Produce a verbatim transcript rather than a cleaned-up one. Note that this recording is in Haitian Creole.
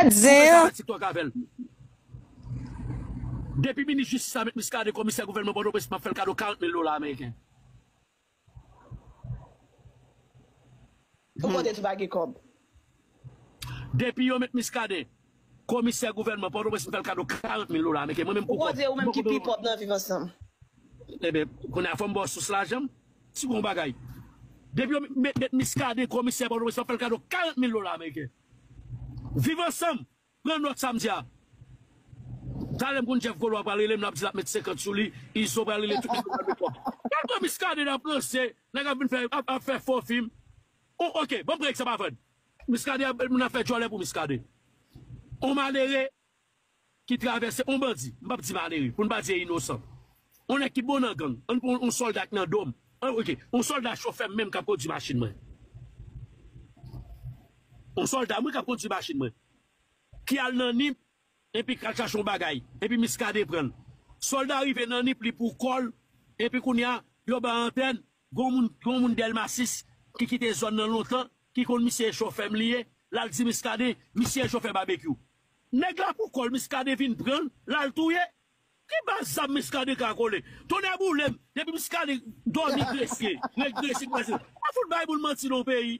Mèt zen an. TikTok avè l. Depi minis jistis la met Muscadin komisè gouvènman Pòtoprens, m ap fè l kado karant mil dola ameriken. Ou kote tou pa gen kòb. Depi yo met Muscadin komisè gouvènman Pòtoprens, m fè l kado karant mil dola ameriken. Mwen menm kou kòb. Ou kote ou menm ki pi pòv nan Viv Ansanm. Ebyen, kounye a fò m ba w sous lajan m. Si gon bagay. Depi yo met, met Muscadin komisè Pòtoprens, m ap fè l kado karant mil dola ameriken. Viv Ansanm. Pran nòt sa m di a. Talè m konn Jeff Golo a pral rele m, l ap di l ap met senkant sou li, Izo pral rele tout moun pral met twa. Gad kòman Muscadin ap ranse, nèg ap vin fè, ap, ap fè fo fim. O, oke, ban m pran egzanp avè n. Muscadin ap, moun ap fè djòlè pou Muscadin. On malere ki travèse, on bandi, m p ap di malere, pou n pa di e inosan. On nèg ki bon nan gang, ann pran on sòlda k nan do m. An, oke, on sòlda chofè m menm k ap kondui machin mwen. On sòlda mwen k ap kondui machin mwen. Ki al nan Nip, epi k al chache yon bagay, epi Muscadin pran l. Sòlda rive nan Nip, li pou kò l, epi kounye a, yo ba antèn, gon moun, gon moun Dèlma sis, ki kite zòn nan lontan, ki konn misye e chofè m li ye, l al di Muscadin, misye e chofè Babekyou. Nèg la pou kò l, Muscadin vin pran l, l al touye. Ki baz zam Muscadin ka kole? Tonnè boule m, depi Muscadin dòmi gresye, regrese, gresye. Pa fout bay moun manti nan peyi.